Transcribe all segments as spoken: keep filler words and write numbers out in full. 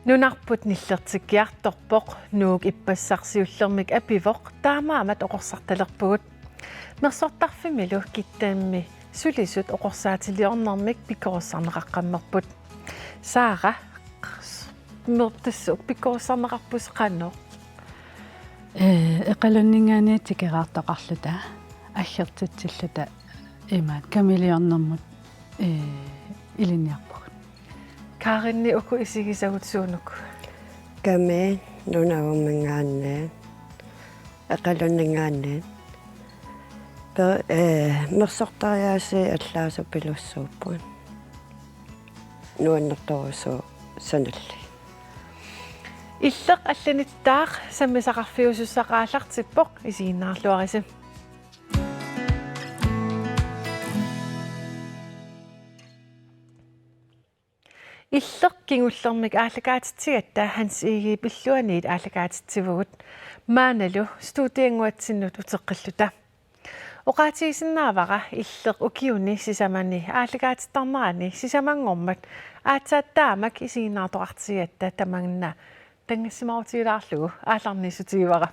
Nunarput nillertikkiartorpoq, Nuuk ippassaq siullermik apivoq, taamaammat oqorsartalerpugut. Mersortarfimmilu Kittanimi sulisut oqorsaatiliornermik pikkorissarneqaqqammerput. Sara, mersortarfik pikkorissarneqarpusi qanoq? Ee, Eqalunninngaanniit tikeraartoqarluta, aggertitsilluta imaat kamiliornermut, ee, ilinniarpugut. Karinni, uku isigisagut suunuku? Kami Nunavumminngaanniit, Eqalunninngaanniit. Per-, ee, mersortariaasiit allaasut pilussuupput. Nuannertorusuuvoq sanalliit. Illeq allanittaaq sammisaqarfiusussaqaalertippoq, isiginnaarluarisi. Illeq kingullermik aallakaatitsigatta Hans Egedep illuaniit aallakaatitsivugut. Maannalu studiannguatsinnut uteqqilluta. Oqaatigisinnaavara illeq ukiuni sisamani aallakaatittarnerani sisamanngormat aatsaat taamak isiginnaartoqartigigatta tamanna tanngassimaarutigilaarlugu aallarniissutigivara.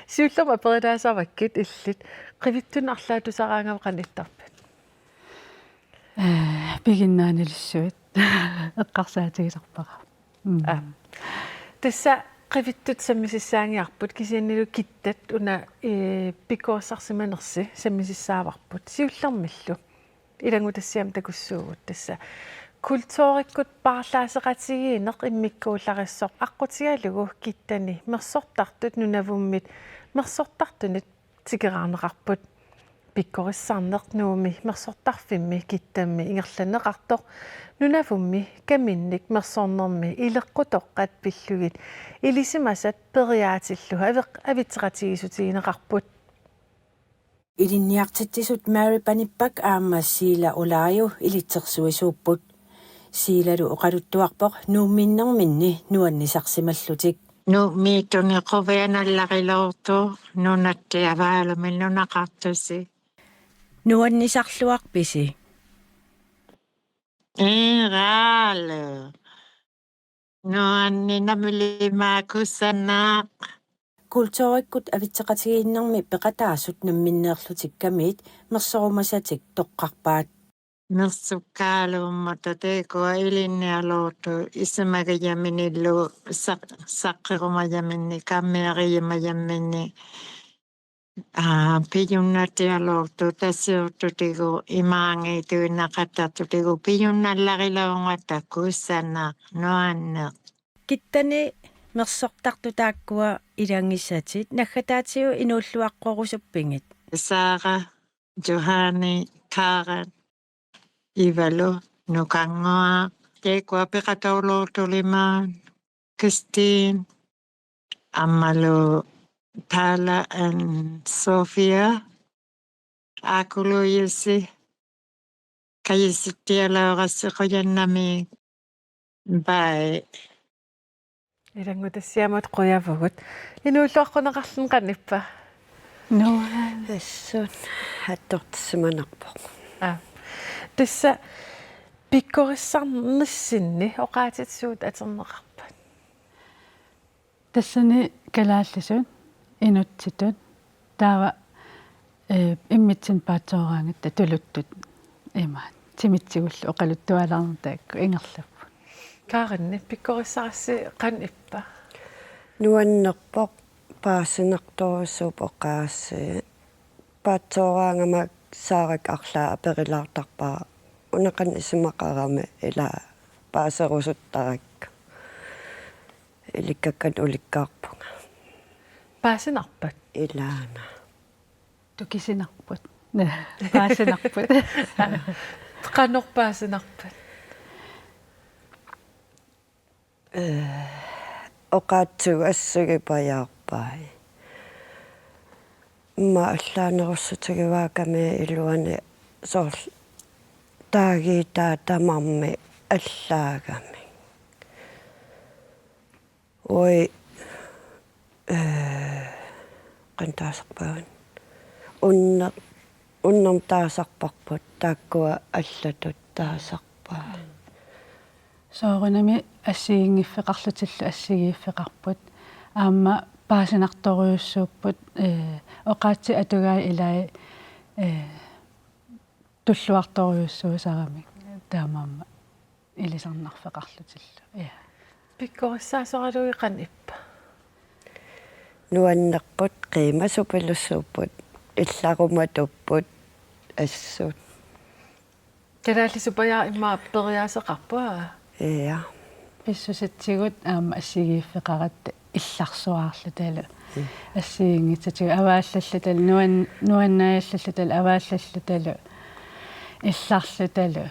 Siullermik aperitaasarpakkit illit, qivittunik arlaat tusaraangavit qanoq ittarpit? Ee, piginnaanilissuit eqqarsaatigisarpara. Mm. Aa. Tassa qivittut sammisissaanngilarput, kisiannili Kittat una, ee, pikkorissarsimanersi sammisissaavarput. Siullermillu ilanngutassiami takussuugut tassa kulturikkut paarlaaseqatigiinneq immikkuullarissoq aqqutigalugu Kittani mersortartut Nunavummit mersortartunit tikeraarneqarput. Pikkorissarneq Nuummi mersortarfimmi Kittami ingerlanneqartoq Nunavummi kaminnik mersornermi ileqqutoqqat pillugit ilisimasat periaatillu aveq-, avitseqatigiissutigineqarput. Ilinniartitsisut Mary Panipbak aamma Siila Olaju ilitsersuisuupput. Siilalu oqaluttuarpoq Nuumminnerminni nuannisarsimallutik. Nuummiittunik quvianallariloortoq, nunatta avaalumi nunaqartusi. Nuannisarluarpisi? Eeralu. Nuanni namili makusanaq. Kulturikkut avitseqatigiinnermi peqataasut namminneerlutik kamiit mersorumasatik toqqarpaat. Mersukkaalummata taakku ilinniarlutik isumagijaminillu saq-, saqqerumajaminnik, kammiarijumajamminnik. Aa, pijunnatialuuttut tasiuttutigu imaanngitsuinnaqattattutigu pijunnallariluunngitsoq kusanaq nuanneq. Kittani mersortartut taakkua ilagisatit naggataatigut inuulluaqqorusuppigit? Sara, Johanni, Karen, Ivalu, Nukannguaq, taakkua peqatauluuttut Liman, Christine, aammalu Paula and Sofia, Akulu Jussi, Kajisittialuarassi qujannami. Bye. Ilanngutassiamut qujavugut. Inuulluaqquneqarluni qanoq ippa? Nuann-. Assut attortissimanarpoq. Aa. Tassa pikkorissarnissinni oqaatsit suut atorneqarpat? Tassani kalaallisut, inuttitut, taava, ee, immitsinnut paatsooraangatta tuluttut imaat. Timitsigullu oqaluttualaarneq taakku ingerlapput. Karinni, pikkorissarassi qanoq ippa? Nuannerpoq, paasinartorujussuuvoq oqaasii. Paatsooraangama Saarak arlaat aperilaartarpara: Una qanoq isumaqarami? Ila paaserusuttarakku. Ilikkakkanik ulikkaarpunga. Paasinarpat? Ilaana. Tukisinarput. Paasinarput. Qanoq paasinarpat? Ee, oqaatsigut assugipajaarpai. Immaqa allaanerussutigivaa kamiit iluani soorlu taagiitaa tamarmik allaagamik. Ui, ee, qanoq taasarpaat? Unner-, unnermik taasarparput, taakkua allatut taasarpaat. Soorunami assigiinngiffeqarlutillu assigiiffeqarput. Aamma paasinartorujussuupput, ee, oqaatsit atugaat ilaat, ee, tulluartorujussuusaramik taamaammat ilisarnarfeqarlutillu. Ja. Pikkorissaasoralugit qanoq ippa? Nuannerput, qiimasupilussuupput, illarumatuupput assut. Kalaallisupajaaq immaqa periaaseqarpoq. Ja. Pissusitsigut aamma assigiiffeqaratta illarsuaarlutalu. Mm. Assigiinngitsutigut avaallallutalu, nuan-, nuannaalallutalu, avaallallutalu, illarlutalu.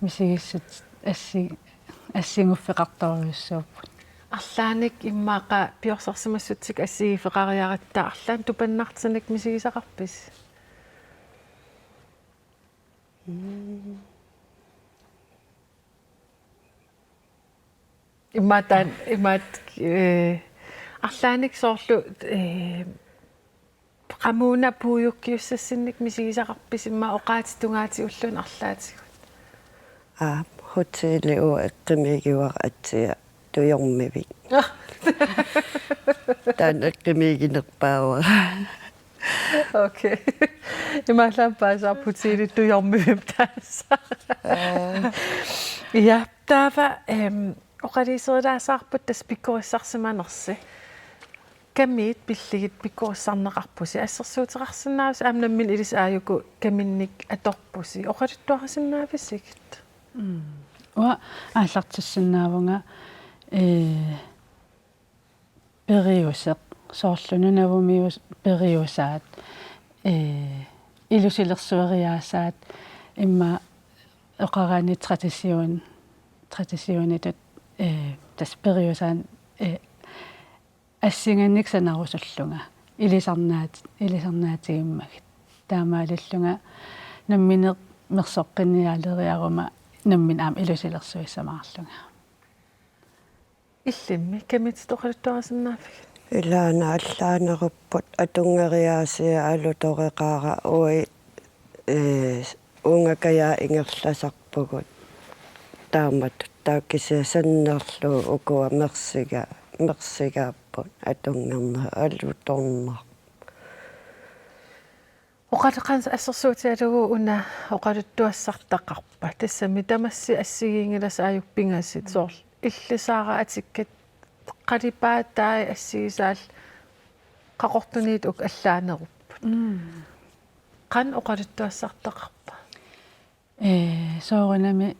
Misigissut assi-, assiguffeqartorujussuupput. Arlaannik immaqa piorsarsimassutsit assigiiffeqariaratta arlaannik tupannartinik misigisaqarpisi? Mm. Imaattaan, imaat, eh, arlaannik soorlu, eh, qamuuna puiukkiussassinnik misigisaqarpisi immaqa oqaatsit tungaatigulluunniit arlaatigut? Aa, hotelli uanga eqqumiigivara atsiaq tujormivik. Taanna eqqumiiginerpaavara. Okay. Imaallaat paasaarput hotelli tujormivimmi taanna. Aa. Ja, taava, ehm, oqaluuserilaassavarput tassa pikkorissarsimanersi. Kamiit pillugit pikkorissarneqarpusi? Assersuuteqarsinnaavisi aamma nammineq ilissi aajuku kaminnik atorpusi? Oqaluttuarisinnaavisigit? Mm. Uanga aallartissinnaavunga, ee, periuseq, soorlu nunavumius-, periusaat, ee, ilusilersueriaasaat, immaqa oqaraanni tradition, traditionitut, ee, tassa periusaat, ee, assinganik sanarusullunga, ilisarnaat-, ilisarnaatigimmagit. Taamaalillunga nammineq mersoqqinnialeriaruma nammineq aamma ilusilersuissamaarlunga. Illimmi, kamitit oqaluttuarisinnaavigit? Ilaana allaanerupput, atunngeriaasiat alutoreqaara, uagut, ee, uunga kajaat ingerlasarpugut. Taamatut taava kisianni sannerlugu ukua mersiga-, mersigaapput, atunngerneq alutornarpoq. Oqaloqan assersuutigalugu una oqaluttuassartaqarpa? Tassami tamassi assigiinngilassat aajuku pingasut, soorlu illisaara atikkat qalipaatai assigisaat qaqortuniit uku allaanerupput. Mm. Qanoq oqaluttuassartaqarpa? Ee, soorunami,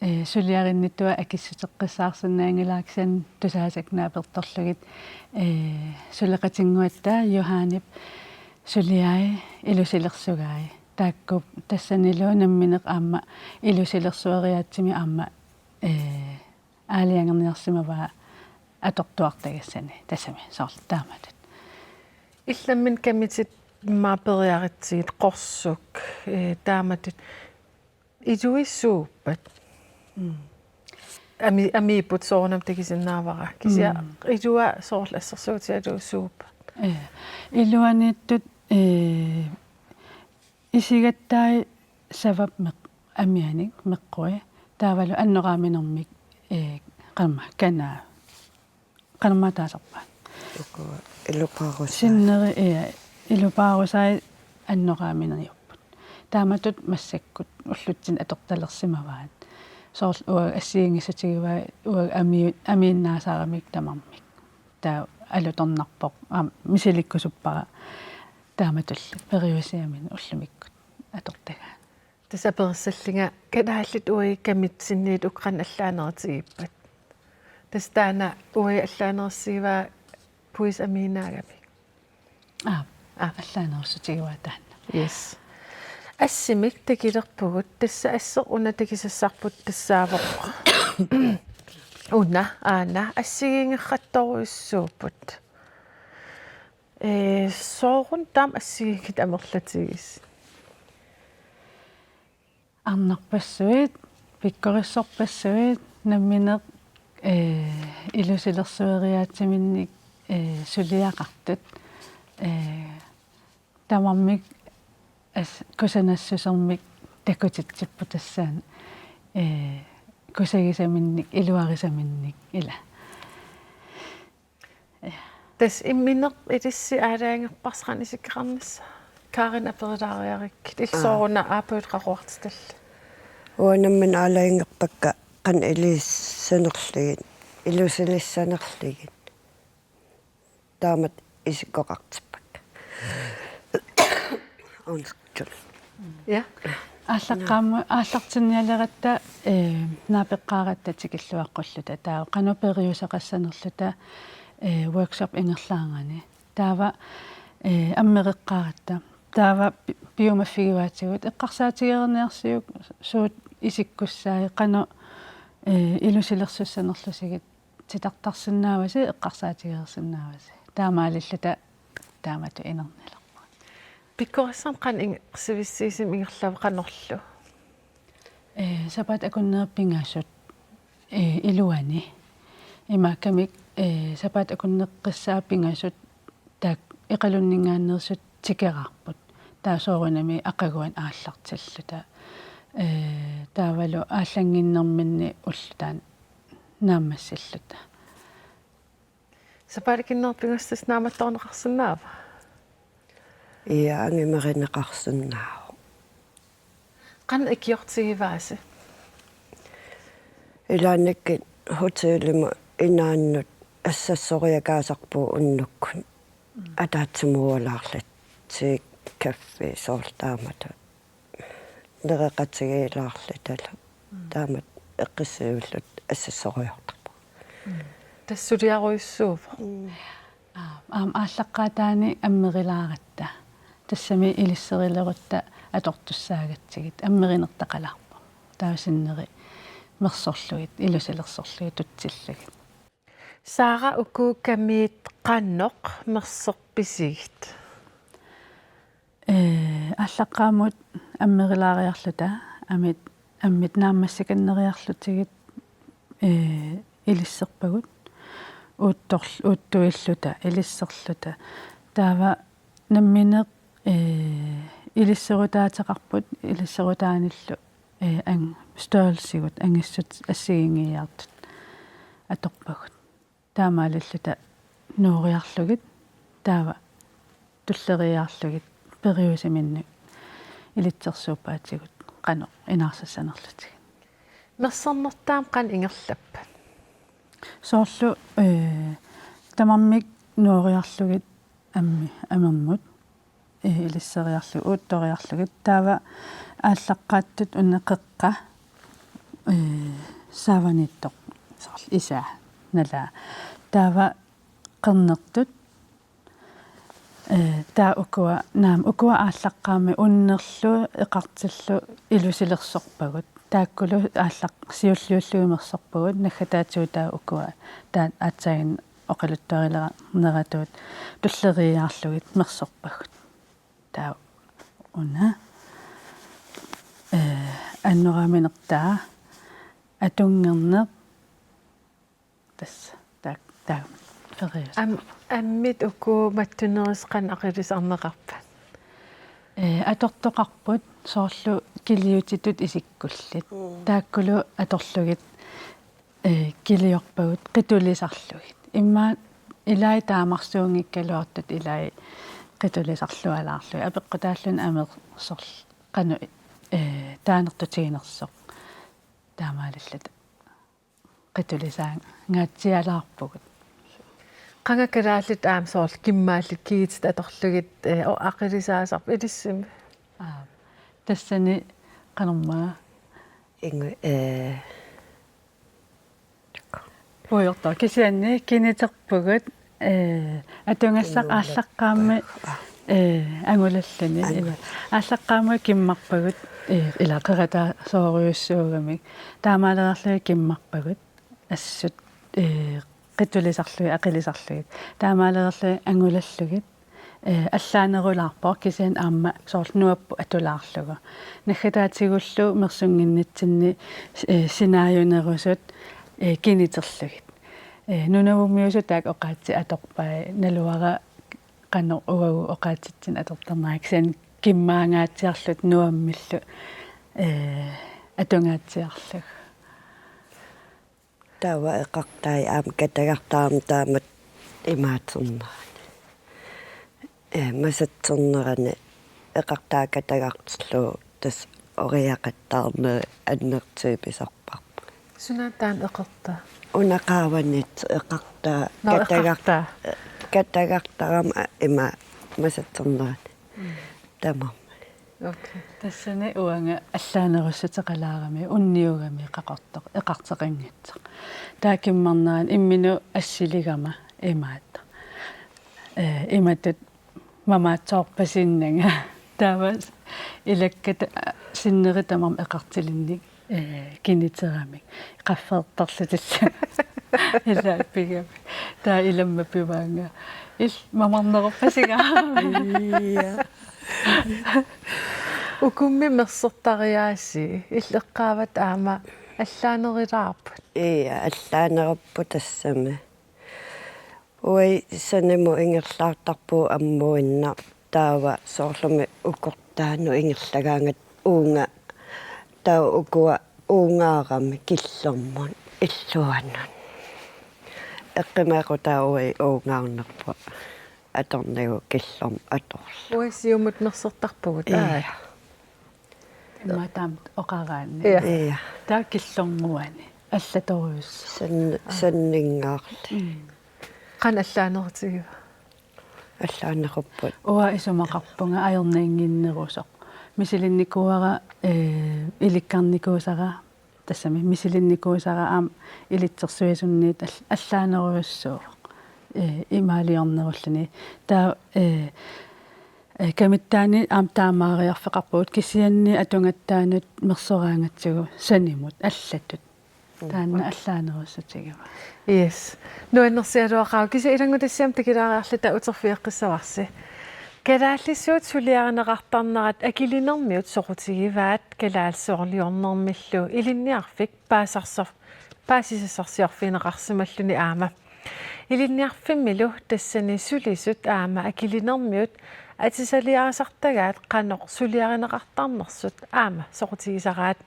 ee, suliarinnittua akissuteqqissaarsinnaanngilara kisianni tusaasakka naapertorlugit, ee, suleqatinnguatta Johanip suliai ilusilersugai. Taakku tassanilu nammineq aamma ilusilersueriaatsimi aamma, ee, aalajangerniarsimavaa atortuartagassani, tassami soorlu taamatut. Illamminni kamitit immaqa periaritsigit, qorsuk, ee, taamatut, iluit suuppat? Mm. Ami-, amiipput soorunami takusinnaavara. Kisianni, mm, ilua soorlu assersuutigalugu suuppat? Ee, iluaniittut, ee, isigattai savap meq-, amianik meqqui, taavalu annoraaminermik, ee, qanormaa, kanaa. Qanormaa taasarpaat? Uku ilupaarusai. Sinneri, ja, ilupaarusai annoraaminiupput. Taamatut massakkut ullutsinni atortalersimavaat. Soorlu uagut assigiinngissutigivai uagut ami-, amiinnaasaramik tamarmik. Taava alutornarpoq, aamma misilikkusuppara taamatulli periusiaminnik ullumikkut atortagaat. Tassa aperissallunga, kalaallit uagut kamitsinniit uku qanoq allaanerutigippata? Tassa taanna uagut allaanerussigivaa puisit amiinnaagamik. Aa, aa, allaanerussutigivaa taanna. Yes. Assimik takulerpugut, tassa asseq una takusassarput tassaavoq una, aana, assigiinngerrattorujussuupput. Ee, soorunami taama assigiinngitsut amerlatigisut? Arnarpassuit, pikkorissorpassuit, nammineq, ee, ilusilersueriaatsiminnik, ee, suliaqartut, ee, tamarmik as-, kusanassusermik takutitsipput tassaana, ee, kusagisaminnik, iluarisaminnik ila. Tassa immineq ilissi aalajangerparsi qanoq isikkoqarnissaa? Karin aperilaariarikkit. Aa. Illit sooruna aappagut qaqortitall? Uanga nammineq aalajangerpakka qanoq ilissanerlugit, ilusilissanerlugit. Taamatut isikkoqartippakka. Undskyld. Ja. Aallaqqaammut aallartinnialeratta, eh, naapeqqaaratta tikilluaqqulluta. Taava qanoq periuseqassanerluta, eh, workshop ingerlaarani. Taava, eh, ammereqqaaratta. Taava pi-, piumaffigivaatigut eqqarsaatigereerniarsiuk suut isikkussai qanoq, eh, ilusilersussanerlusigit titartarsinnaavasi, eqqarsaatigereersinnaavasi. Taamaalilluta taamatut inernilerpara. Pikkorissamik qanoq ing-, sivissiisumik ingerlavoq qanorlu? Eh, sapaatip akunnerit pingasut, eh, iluani. Imaakkamik, eh, sapaatip akunneqqissaat pingasut taakku Iqalunninngaanneersut tikeraarput. Taava soorunami aqaguani aallartilluta. Eh, taavalu aallannginnerminni ulloq taanna naammassilluta. Sapaatip akunnerit pingasut naammattoorneqarsinnaava? Ja, angumerineqarsinnaavoq. Qanoq ikiortigivaasi? Ilaannikkut hotelimut inaannut assassoriakaasarpugut unnukkut. Mm. Ataatsimoorlaarluta, kaffi soorlu taamatut. Nereqatigiilaarlutalu. Mm. Taamatut eqqissivilluta assassoriartarpugut. Mm. Tassa suliarujussuuvoq. Mm. Aa, aamma aallaqqaataani ammerilaaratta. Tassami ilisserilerutta atortussaagatsigit. Ammerinertaqalaarpoq. Taava sinneri mersorlugit, ilusilersorlugit, tutsillugit. Sara, uku kamiit qanoq mersorpisigit? Eh, aallaqqaammut ammerilaariarluta, amit, ammit naammassikanneriarlutigit, eh, ilisserpagut, uuttor-, uuttuilluta, ilisserluta. Taava nammineq, eh, ilisserutaateqarput, ilisserutaanillu, eh, ang-, størrelsigut, angissut assigiinngiiaartut atorpagut. Taamaalilluta nuuriarlugit, taava tulleriiaarlugit periusiminnut ilitsersuuppaatigut qanoq inaarsassanerlutigit. Mersornertaa qanoq ingerlappat? Soorlu, eh, tamarmik nuuriarlugit ammi-, amermut, eh, ilisseriarlugit, uuttoriarlugit, taava aallaqqaattut una qeqqa, eh, saavaniittoq, soorlu isaa, nalaa. Taava qernertut, eh, taava ukua, naamik, ukua aallaqqaammut unnerlu, eqartillu ilusilersorpagut. Taakkulu aallaq-, siulliullugit mersorpagut, naggataatigut taava ukua, taava aatsaannguaq oqaluttuarileqarneratut tulleriiaarlugit mersorpagut. Taava una, eh, annoraaminertaa, atunngerneq, tassa, taak-, taak-, perius. Am-, ammit uku mattunerusut qanoq aqilisarneqarpat? Eh, atortoqarput soorlu kiliutitut isikkullit. Mm. Taakkulu atorlugit, eh, kiliorpagut qitulisarlugit. Immaqa ilai taamarsuunngikkaluartut ilai qitulisarlualaarlugit. Apeqqutaalluni amersorl-, qanoq, eh, taanertutiginersoq. Taamaalilluta qitulisaangaatsialaarpugut. Qanga kalaallit aamma soorlu kimmaallit kigitit atorlugit, eh, o-, aqilisaasarput ilissimi? Aap. Tassani qanormaa? Ingu-, eh. Puigortoq kisianni kiniterpugut, eh, atugassaq aallaqqaammut, eh, angulalluni, angul-, ila. Aallaqqaammut kimmarpagut, eh, ila qerataasorujussuugamik. Taamaalereerlugit kimmarpagut. Assut, eh, qitulisarlugit, aqilisarlugit. Taamaalereerlugit angulallugit. Eh, allaanerulaarpoq kisianni aamma soorlu nuapput atulaarlugu. Naggataatigullu mersunnginnitsinni, eh, sinaajunerusut, eh, kiniterlugit. Eh, nunavummiusut taakku oqaatsit atorpai, naluara qanoq uagut oqaatsitsinnut atortarnera, kisianni kimmaangaatsiarluta nuammillu, eh, atungaatsiarlugu. Taava eqartai aamma katagartarami taamatut imaaternerani. Ee, masatsernerani eqartaa katagartillugu tassa oriaqattaarneri annertuumik pisarparput. Sunaana taanna eqartaa? Una qaavanit eqartaa. Nå, katagar-, eqartaa. Katagartarami a-, ima masatsernerani. Mm. Tamarmik. Okay. Tassani uanga allaanerussuteqalaarami unniugami qaqortoq eqarteqanngitsoq. Taava kimmarnerani imminut assiligama imaattoq. Ee, imatut mamaatsoorpasiinnanga. Taava ilakkat, aa, sinneri tamarmik eqartilinnik, ee, kiniteramik. Qaffeertarlutillu. Ilaa pigami. Taava ilamma pivaanga. Illit mamarnerorpasinga. Ia. Ukummi mersortariaasi. Illit eqqaavat aamma allaanerulaarput. Ia, allaanerupput tassami. Uagut sanimut ingerlaartarpugut ammuinnaq taava soorlumi ukortaanut ingerlagaangat uunga taava ukua uungaarami killormut illuanut. Eqqimeeqqutaa uagut uungaarnerput atornagu killormut atorlugu. Uagut siumut mersortarpugut. Ia. Aa. Immaqa taama oqaraanni. Ia. Ia. Taava killornguani. Allatorujussuuvoq. San-, sanninngaarli. Mm. Qanoq allaanerutigiva? Allaanerupput. Uanga isumaqarpunga ajornannginnerusoq. Misilinnikuuara, ee, ilikkarnikuusara, tassami misilinnikuusara aamma ilitsersuisunniit all-, allaanerujussuuvoq. Ee, imaaliornerulluni. Taava, ee, ee, kamittaani aamma taamaariarfeqarpugut kisianni atugattaanut mersoraangatsigu sanimut allatut. Taanna allaanerussutigivaat. Yes. Nuannersigaluaqaaq, kisianni ilanngutassiami takilaariarluta uterfigeqqissavarsi. Kalaallisuut suliarineqartarnerat Akilinermiut soqutigivaat kalaallisoorliornermillu ilinniarfik paasisassarsor-, paasisassarsiorfigineqarsimalluni aamma. Ilinniarfimmilu tassani sulisut aamma Akilinermiut atisaliarisartagaat qanoq suliarineqartarnersut aamma soqutigisaraat.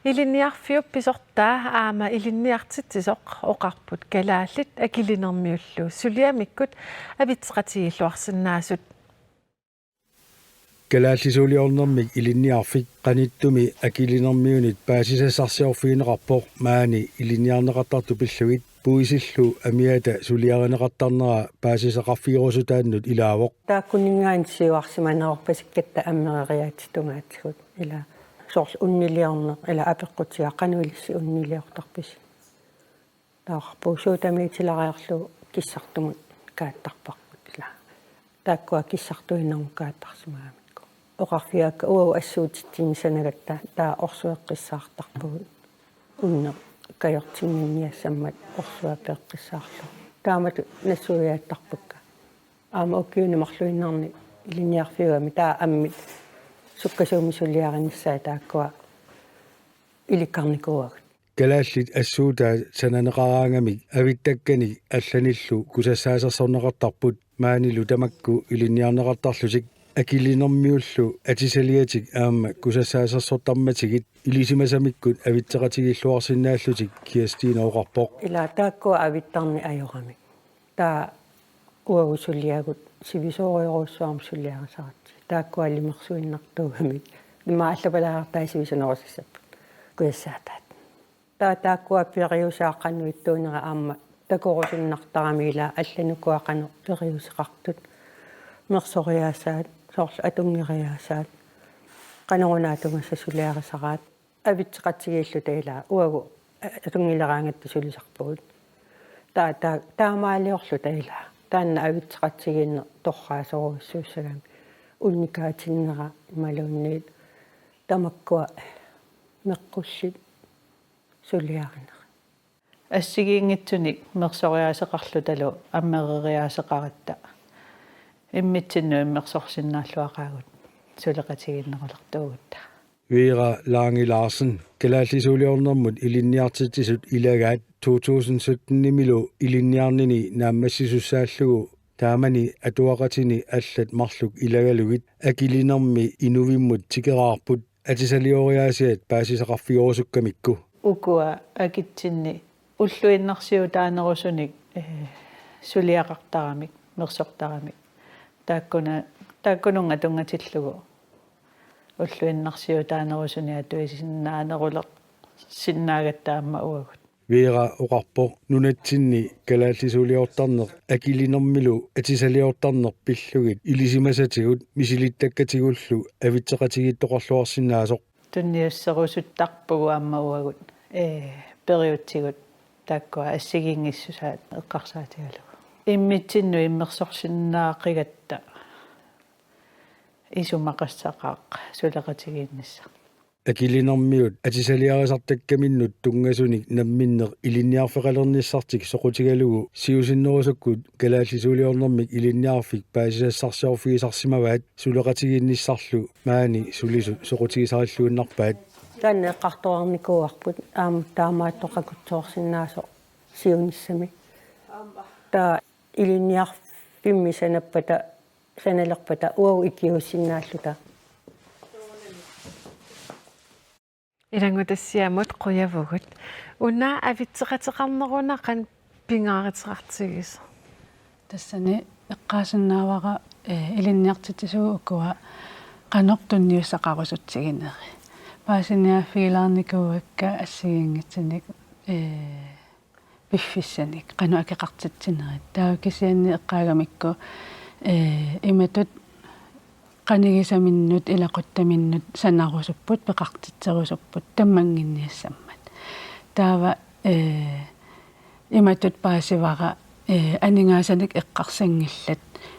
Ilinniarfiup pisortaa aamma ilinniartitsisoq oqarput kalaallit Akilinermiullu suliamikkut avitseqatigiilluarsinnaasut. Kalaallisuuliornermik ilinniarfik qanittumi Akilinermiunit paasisassarsiorfigineqarpoq maani ilinniarneqartartut pillugit puisillu amiata suliarineqartarnera paasisaqarfigerusutaannut ilaavoq. Taakkuninngaanniit siuarsimanerorpasikkatta ammereriaatsip tungaatigut ila soorlu unniliorneq ila apeqqutigaaq qanoq ilissi unniliortarpisi. Taava oqarpugut suut tamiitilariarlugu kissartumut kaattarparput ila. Taakkua kissartuinnarmut kaattarsimagamikku. Oqarfigaakka uagut assuutitsinnut sanagatta taava orsueqqissaartarpugut. Unneq kajortinnginniassammat orsuaq peeqqissaarlugu. Taamatut nassuiaattarpakka. Aamma ukiuni marluinnarni ilinniarfiugami taava ammit sukkasuumik suliarinissaat taakkua ilikkarnikuuagut. Kalaallit assuutaat sananeqaraangamik avittakkanik allanillu kusassaasersorneqartarput maanilu tamakku ilinniarneqartarlutik Akilinermiullu atisaliatik aamma kusassaasersortarmatigit ilisimasamikkut avitseqatigiilluarsinnaallutik Kirstine oqarpoq. Ila taakkua avittarneq ajoramik. Taava uagut suliagut sivisoorujorujussuarmik suliarisaratsigit. Taakkua limersuinnartuugamik. Immaqa allapalaartaat sivisunerusassapput. Kujassaataat. Taava taakkua periusaat qanoq ittuunera aamma takorusunnartarami ila allanut ukua qanoq periuseqartut. Mersoriaasaat, soorlu atunngeriaasaat. Qanoruna atugassaq suliarisaraat. Avitseqatigiilluta ila uagut atunngileraangatta sulisarpugut. Taa-, taa-, taamaaliorluta ila. Taanna avitseqatigiinneq torraasorujussuussagami. Unnikaatinnera imaluunniit tamakkua meqqullit suliarinerat. Assigiinngitsunik mersoriaaseqarlutalu ammereriaaseqaratta immitsinnut immersorsinnaalluaqaagut suleqatigiinnerulortuugutta. Vera Lange Larsen, kalaallisuuliornermut ilinniartitsisut ilagaat to tusind sytten-imilu ilinniarnini naammassisussaallugu taamani atuaqatini allat marluk ilagalugit Akilinermi Inuvimmut tikeraarput atisalioriaasiat paasisaqarfigerusukkamikku. Ukua akitsinni Ulluinnarsiutaanerusunik, eh, suliaqartaramik, mersortaramik. Taakkuna-, taakkununnga tunngatillugu ulluinnarsiutaanerusunik atuisinnaanerulersinnaagatta aamma uagut. Vera oqarpoq nunatsinni kalaallisuuliortarneq akilinermilu atisaliortarneq pillugit ilisimasatigut misilittakkatigut avitseqatigiittoqarluarsinnaasoq. Tunniusserusuttarpugut aamma uagut, ee, periutsigut taakkua assigiinngissusaat eqqarsaatigalugu. Immitsinnut immersorsinnaaqigatta isumaqassaqaaq suleqatigiinnissaq. Akilinermiut atisaliarisartakkaminnut tunngasunik namminneq ilinniarfeqalernissartik soqutigalugu siusinnerusukkut kalaallisuuliornermik ilinniarfik paasisassarsiorfigisarsimavaat suleqatigiinnissarlu maani sulisut soqutigisarilluinnarpaat. Taanna eqqartornikuuarput aamma taamaattoqakutsoorsinnaasoq siunissami. Taava ilinniarfimmi sanappata, sanalerpata uagut ikiuussinnaalluta. Ilanngutassiamut qujavugut. Una avitseqateqarneruna qanoq pingaaruteqartigisoq? Tassani eqqaasinnaavara, eh, ilinniartitsisugut ukua qanoq tunniussaqarusutsigineri. Paasiniaaffigilaarnikuuakka assigiinngitsunik, eh, piffissanik qanoq akeqartitsinerit. Taava kisianni eqqaagamikku, ee, imatut qanigisaminnut ilaquttaminnut sanarusupput, peqartitserusupput tammannginniassammat. Taava, ee, imatut paasivara, ee, aningaasanik eqqarsanngillat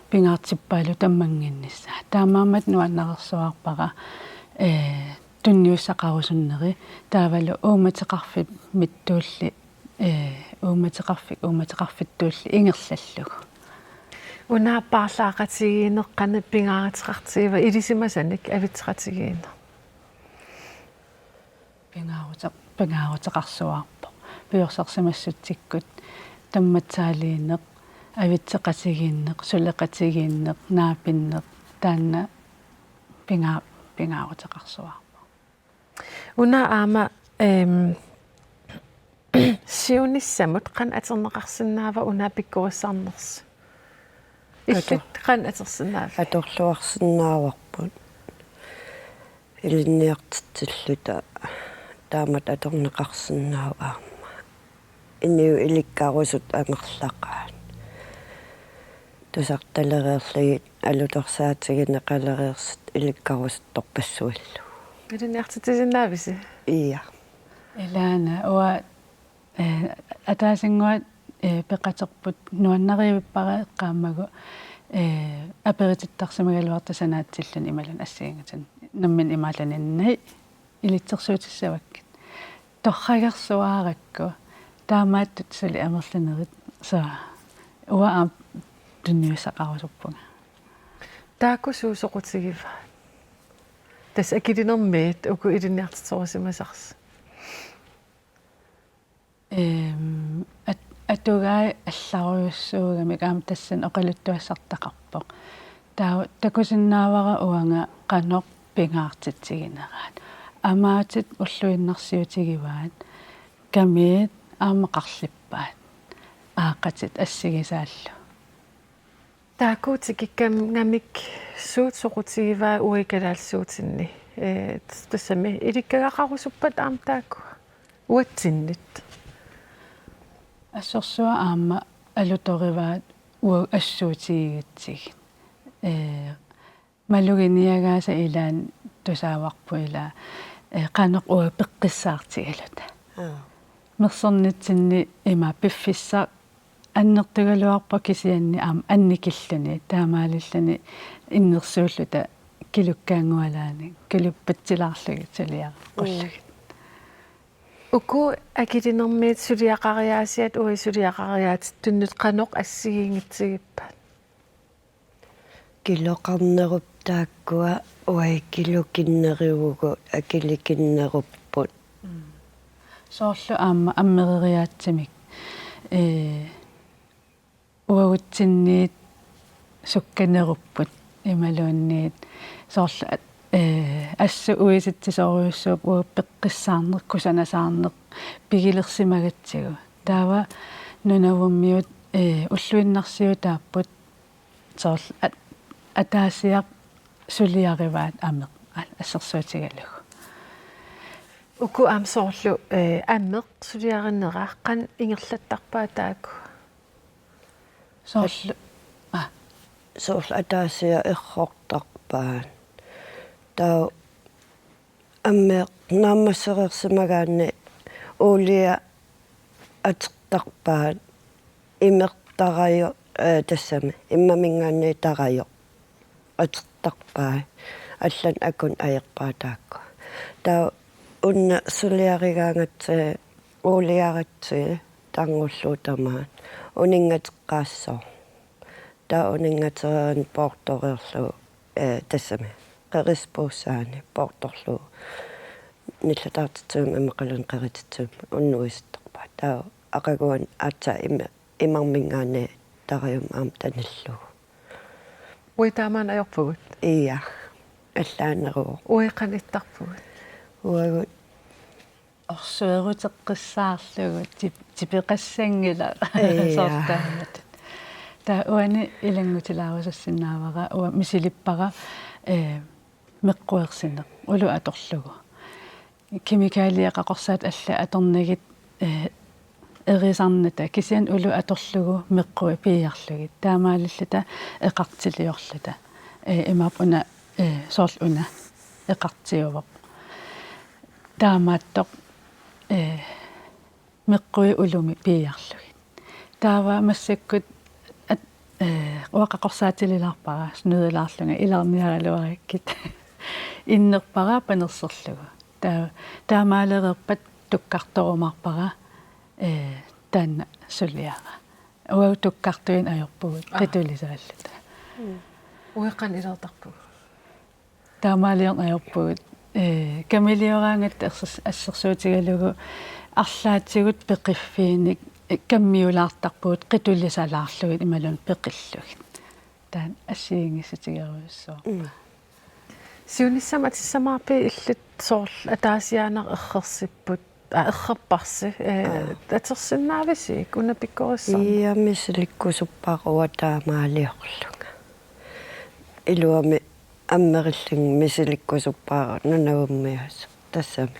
pingaartippaalu tammannginnissaa. Taamaammat nuannareersuarpara, ee, tunniussaqarusunneri taavalu uummateqarfimmittuulli ee, uummateqarfik, uummateqarfittuulli ingerlallugu. Una paarlaaqatigiinneq qanoq pingaaruteqartigiva ilisimasanik avitseqatigiinneq? Pingaarute-, pingaaruteqarsuarpoq. Piorsarsimassutsikkut tammatsaaliineq, avitseqatigiinneq, suleqatigiinneq, naapinneq, taanna pingaa-, pingaaruteqarsuarpoq. Una aamma, ehm, siunissamut qanoq atorneqarsinnaava una pikkorissarnersoq? Illit qanoq atorsinnaaviuk? Atorluarsinnaavarput. Ilinniartitsilluta taamatut atorneqarsinnaavoq aamma. Inuit ilikkarusut amerlaqaat. Tusartalereerlugit alutorsaatigineqalereersut ilikkarusuttorpassuillu. Ilinniartitsisinnaavisi? Ia. Ilaana, uanga, eh, ataasinnguaq, eh, peqaterput nuannarivippara eqqaamagu, eh, aperitittarsimagaluartoq sanaatsilluni imaluunniit assigiinngitsunik nammineq imaluunniit ilitsersuutissavakkit. Torragersuarakku taamaattut suli amerlanerit, så uanga aamma tunniussaqarusuppunga. Taakku suut soqutigivaat? Tassa akilinermiit uku ilinniartitserusimasarsi. Ehm, at-, atugai allarujussuugamik aamma tassani oqaluttuassartaqarpoq. Taava takusinnaavara uanga qanoq pingaartitsigineraat. Amaatit ulluinnarsiutigivaat, kamiit aamma qarlippaat, aaqqatit assigisaallu. Taakku tikikkaangamik suut soqutigivaat uagut kalaallisuutinni? Ee, tassami ilikkagaqarusuppat aamma taakku uatsinnit? Assorsuaq aamma alutorivaat uagut assuutigigatsigit. Ee, maluginiagaasa ilaanni tusaavarput ilaa, ee, qanoq uagut peqqissaartigaluta. Aa. Mersornitsinni ima piffissaq annertugaluarpoq kisianni aamma annikilluni, taamaalilluni innersuulluta kilukkaanngualaanni, kiluppatsilaarlugit suliareqqullugit. Mm. Uku akilinermiit suliaqariaasiat uagut suliaqariaatittunnut qanoq assigiinngitsigippat? Kiloqarnerup taakkua uagut kilokinneruvugut akilikinnerupput. Mm. Soorlu aamma ammereriaatsimik, ee, uagutsinniit sukkanerupput imaluunniit soorlu, ee, assut uisitsisorujussuupput uagut peqqissaarneq, kusanasaarneq pigilersimagatsigu. Taava Nunavummiut, ee, ulluinnarsiutaapput soorlu at-, ataasiaq suliarivaat ameq a-, assersuutigalugu. Uku aamma soorlu, ee, ameq suliarinera qanoq ingerlattarpaat taakku? Soorlu, aa. Soorlu ataasiaq errortarpaat. Taava ameq naammassereersimagaanni uulia atertarpaat imeq tarajoq, ee, tassami immaminngaanniit tarajoq atertarpai. Allanik akuni ajorpai taakku. Taava una suliarigaangatsigit uuliaratsigit taarngullugu tamaat uninngateqqaassaaq. Taava uninngatereerani poortoreerlugu, ee, tassami qerissup puussaani poortorlugu nillataartitsivimmi immaqaluunniit qerititsivimmi unnuisuttarpai. Taava aqaguani aatsaat ima-, imarminngaanniit tarajummik aamma tanillugu. Uagut taamaammat ajorpugut? Ija. Allaaneruvoq. Uagut qanoq ittarpugut? Uagut orsueruteqqissaarlugu tip-, tipeqassanngilaq. Ija. Soorlu taamatut. Taava uani ilanngutilaarusussinnaavara, uanga misilippara, ee, meqquersineq ulloq atorlugu. Kemikaalia qaqorsaat allat atornagit, ee, erisarnata kisianni ulloq atorlugu meqqui piiarlugit. Taamaalilluta eqartiliorluta. Ee, imaappoq una, ee, soorlu una eqartiuvoq. Taamaattoq, ee, meqqui ullumi piiarlugit. Taava massakkut at-, ee, uanga qaqorsaatililaarpara, snydelaarlunga ilarniaraluarikkit. Innerpara panerserlugu. Taava, taamaalereerpat tukkartorumaarpara, ee, taanna suliara. Uagut tukkartuinnaq ajorpugut, aa, qitulisaalluta. Mm. Uagut qanoq iluartarpugut? Taamaaliorneq ajorpugut, ee, kamilioraangatta assers-, assersuutigalugu arlaatigut peqiffiinik, ee, kammiulaartarpugut qitulisalaarlugit imaluunniit peqillugit. Taanna assigiinngissutigerujussuuvoq. Mm. Siunissamut atissamaarpit illit soorlu ataasiaannaq errorsipput, aa, errorparsi, ee, aa, atorsinnaavisiuk una pikkorissarneq? Ija, misilikkusuppara uanga taamaaliorlunga. Iluamik ammerillunga misilikkusuppara Nunavummiusoq tassami.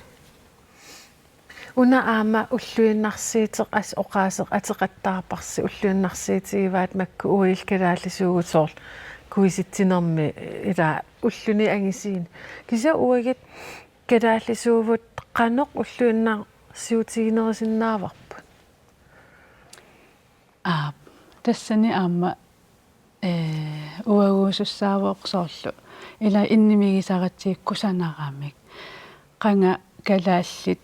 Una aamma ulluinnarsiuteq as-, oqaaseq ateqattaarparsi, ulluinnarsiutigivaat makku uagut kalaallisuuvugut soorlu kuisitsinermi ilaa ulluni angisuuni. Kisianni uagut kalaallisuuvut qanoq ulluinnarsiutiginerusinnaavarput? Aap, tassani aamma, ee, uaguusussaavoq soorlu. Ilaa innimigisaratsigit kusanaramik. Qanga kalaallit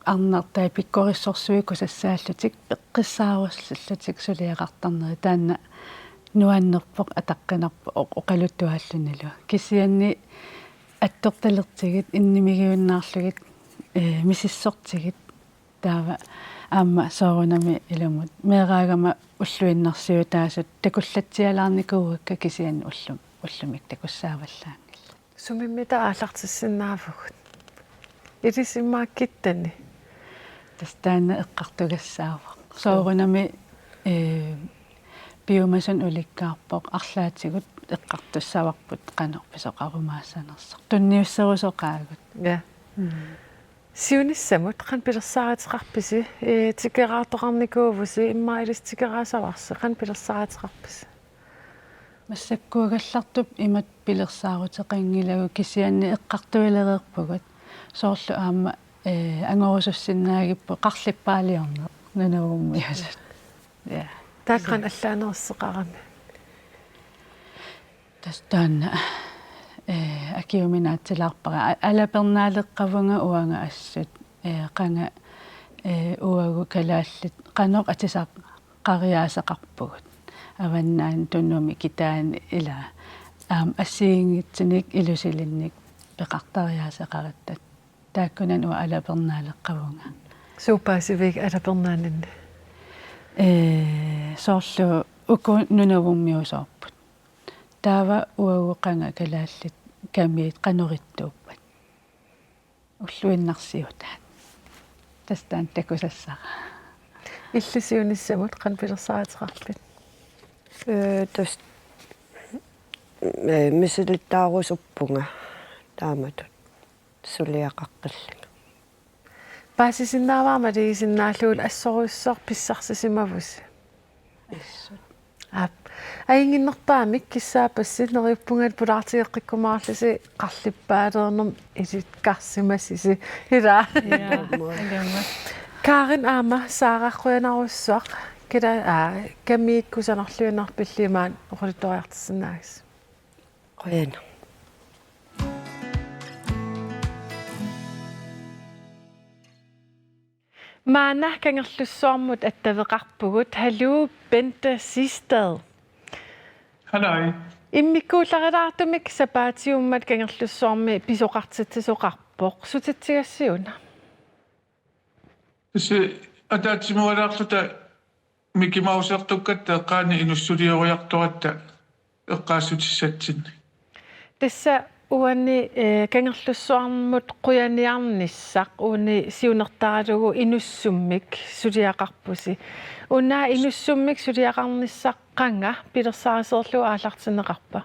arnartai pikkorissorsuit kusassaallutik, peqqissaarussallutik suliaqartarneri, taanna nuannerpoq ataqqinarpoq oq-, oqaluttuaallunilu. Kisianni attortalertigit, innimigiunnaarlugit, ee, misissortigit, taava aamma soorunami ilumut meeraagama ulluinnarsiutaasut takullatsialaarnikuuakka kisianni ullu-, ullumikkut takussaavallaanngillat. Sumimmita aallartissinnaavugut? Ilissi immaqa kittani? Tassa taanna eqqartugassaavoq. Soorunami, ee, piumasumik ulikkaarpoq, arlaatigut eqqartussavarput qanoq pisoqarumaassanersoq. Tunniusserusoqaagut. Ja. Mm. Siunissamut qanoq pilersaaruteqarpisi, ee, tikeraartoqarnikuuvusi, immaqa ilissi tikeraassavarsi, qanoq pilersaaruteqarpisi? Massakkuugallartup imatut pilersaaruteqanngilagut kisianni eqqartuilereerpugut. Soorlu aamma, ee, angorusussinnaagipput qarlippaaliorneq Nunavummiusut. Ja. Taakku qanoq allaanerussaqarami? Tassa taanna, ee, akiuminaatsilaarpara. A-, alapernaaleqqavunga uanga assut, ee, qanga, ee, uagut kalaallit qanoq atisaq- qariaaseqarpugut. Avannaani Tunumi kitaani ilaa. Aamma assigiinngitsunik ilusilinnik peqartariaaseqaratta. Taakkunani uanga alapernaaleqqavunga. Suut paasiviuk alapernaaninni? Ee, soorlu uku Nunavummiusoorput. Taava uagut qanga kalaallit kamiit qanoq ittuuppat? Ulluinnarsiutaat. Tassa taanna takusassara. Illit siunissamut qanoq pilersaaruteqarpit? Ee, tassa, ee, misilittaarusuppunga taamatut suliaqaqqillunga. Paasisinnaavara malugisinnaallugu assorujussuaq pissarsisimavusi. Assut. Aap. Ajunnginnerpaamik kissaappassi neriuppunga pulaartigeqqikkumaarlusi qarlippaalernermik ilikkarsimassusi. Ilaa. Ja, ilumut. Karin aamma Saara qujanarsuaq kila, aa, kamiikkusanarluinnarpilli imaat oqaluttuariartissinnaagassi. Qujanaq. Maanna Kangerlussuarmut attaveqarpugut. Haluu, Bente Sistad. Haluu. Immikkuullarilaartumik sapaatiummat Kangerlussuarmi pisoqartitsisoqarpoq. Sutitsigassiuna? Tassa ataatsimuugaluarluta Mickey Mousertukkatta eqqaani inussulioriartoratta eqqaassutissatsinnik. Tassa uani, eh, Kangerlussuarmut qujaniarnissaq uani siunertaralugu inussummik suliaqarpusi. Una inussummik suliaqarnissaq qanga pilersaarusiorlugu aallartinneqarpa?